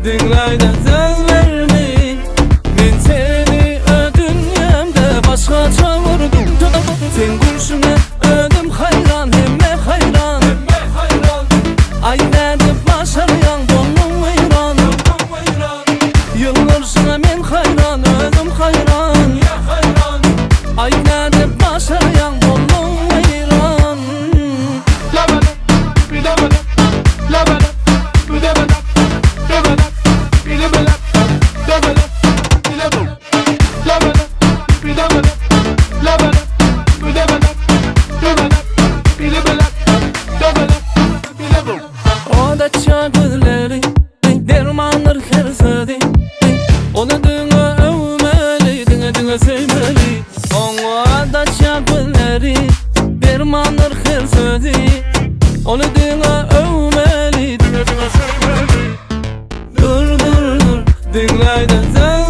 Diňläýde sözlerimi Men seni ö dünýämde başgaça gördüm Seň gülşüňe özüm haýran hemme haýran Aý nädip başarýaň boldum weýran Ýylgyrşyňa men haýran özüm haýran Aý nädip başarýaň boldum weýran. Odaça gözleri dermandyr her sözi Ony diňe öwmeli diňe diňe söýmeli Oňa gözleri dermandyr her sözi Ony diňe öwmeli diňe diňe söýmeli Dur dur dur diňläýde.